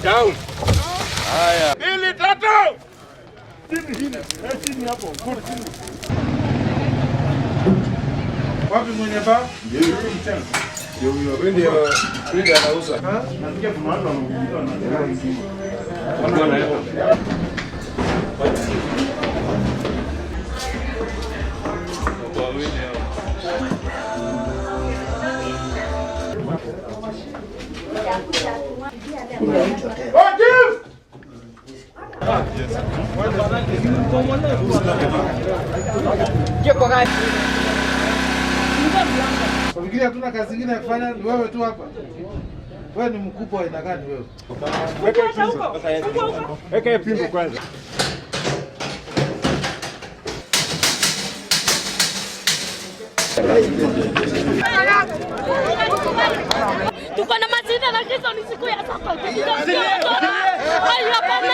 Down. Haya. Mbili, tatu. Chini, chini hapo. Chini. Wapi mwenye baa? Ndio huyo mchana. Ndio huyo. Huyo ndio huyo ndio anauza. Nasikia kuna watu wanaumia na Oh, chief! Unafikiri hatuna kazi ingine ya kufanya? Ni wewe tu hapa. Wewe ni mkubwa wa aina gani wewe? Weka pingu kwanza. Tuko na masida na kesho ni siku ya soko. Hayo hapana.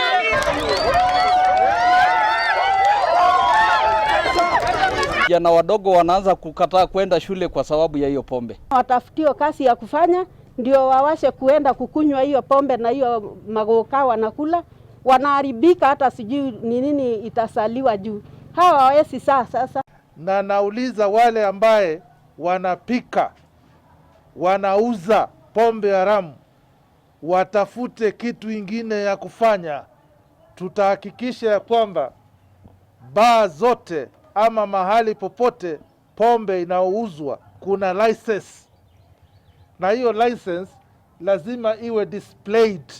Vijana wadogo wanaanza kukataa kwenda shule kwa sababu ya hiyo pombe. Watafutiwe kazi ya kufanya ndio wawashe kuenda kukunywa hiyo pombe na hiyo magoka wanakula, wanaharibika, hata sijui ni nini itasaliwa juu hawa hawawezi saa sasa. Na nauliza wale ambaye wanapika wanauza pombe haramu watafute kitu ingine ya kufanya. Tutahakikisha ya kwamba baa zote ama mahali popote pombe inaouzwa kuna license, na hiyo license lazima iwe displayed.